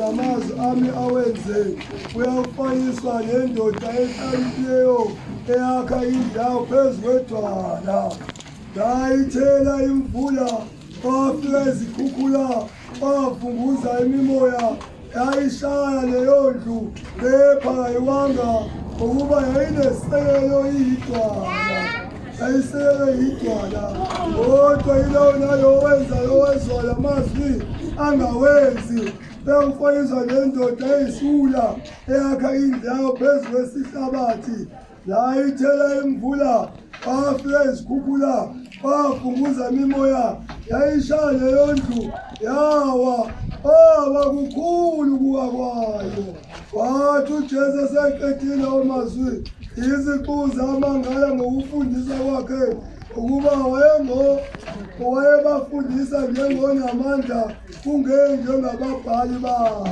lamazwi ami awenze, uyakufaniswa nendoda ehlakaniphileyo eyakha indawo phezu kwedwala. Yayithela imvula, kwafika izikhukhula, kwavunguza imimoya, yayishaya leyo ndlu, kepha kayiwanga, ngokuba yayinesisekelo iyidwala. Yayisekelwe yidwala. Kodwa yilowo nalowo wenza lowezwa la mazwi angawenzi, uyakufaniswa nendoda eyisula eyakha indlu yayo phezu kwesihlabathi. Yayithela imvula, kwafika izikhukhula, kwavunguza imimoya, yayishaya leyo ndlu, yawa, kwaba kukhulu kuwa kwayo. Wathi uJesu eseqedile lawo mazwi, izixuku zamangala ngokufundisa kwakhe ukuba wayengo wayebafundisa njengonamandla kungenjengababhali babo.